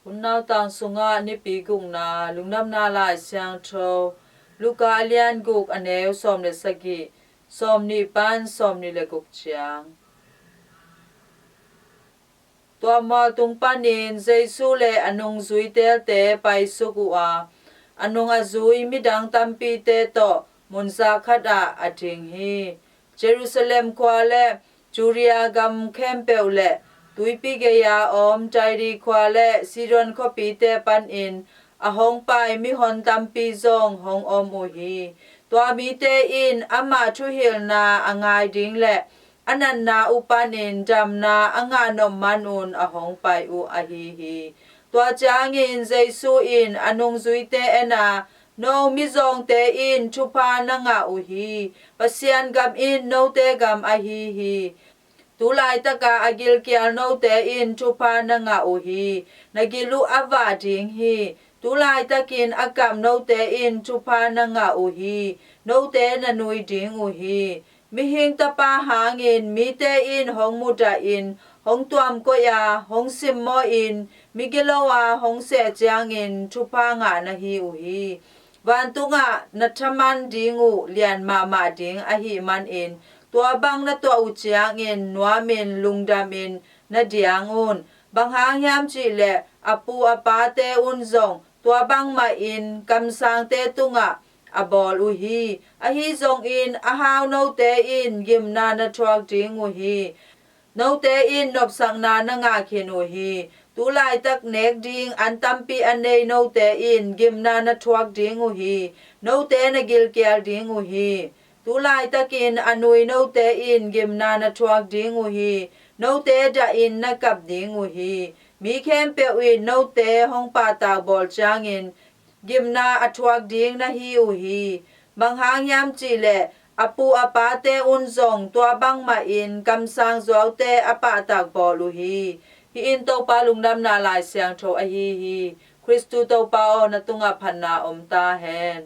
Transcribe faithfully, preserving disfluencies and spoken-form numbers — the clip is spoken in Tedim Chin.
Hun nautang sungah Nipi gukna Lungdamna Lai Siangtho, Luka a lian guk, a neu sawm le sagih, sawm nih pan sawm nih le guk ciang. Tua mual tung panin Jesu le a nungzui teelte paisuk uh a, a nung a zui midang tampite tawh munzak khatah a ding hi. Jerusalem khua le Judea gam khempeuh le tuipi gei-a om Tyre khua le Sidon khuapite panin a hong pai mihon tampi zong hong om uh hi. Tua mite in amah thuhilhna a ngai ding le a natna uh panin damna a ngah nop manun a hong pai uh ahi hi. Tua ciangin Jesu in a nungzuite en a, "No mizawngte in thupha na ngah uh hi. Pasian gam in note gam ahi hi. Tu laitaka a gilkial note in thupha na ngah uh hi. Na gil uh a vah ding hi. Tu laitakin a kap note in thupha na ngah uh hi. Note na nui ding uh hi. Mihing Tapa hangin mite in hong mudahin, hong tuamkoih a, hong simmawhin, migilo a hong seh ciangin thupha ngah na hi uh hi. Vantungah na thaman ding uh lian mahmah ding ahih manin, tua bang na tuah uh ciangin nuamin lungdamin na diang un. Bang hang hiam cihleh a pu a pate un zong tua bangmahin kamsangte tungah a bawl uh hi. Ahi zongin a hau note in gimna na thuak ding uh hi. Note in nopsakna na ngah khin uh hi. Tu laitak nek ding an tampi a nei note in gimna na thuak ding uh hi. Note na gilkial ding uh hi. Tu laitakin a nui note in gimna na thuak ding uh hi. Note dahin na kap ding uh hi. Mi khempeuh in note hong pahtak bawl ciangin gimna a thuak ding na hi uh hi. Bang hang hiam cihleh a pu a pate un zong tua bangmahin kamsang zuaute a pahtak bawl uh hi. Hih in Topa Lungdamna Lai Siangtho ahi hi. Khristu Topa aw, na tungah phatna om ta hen.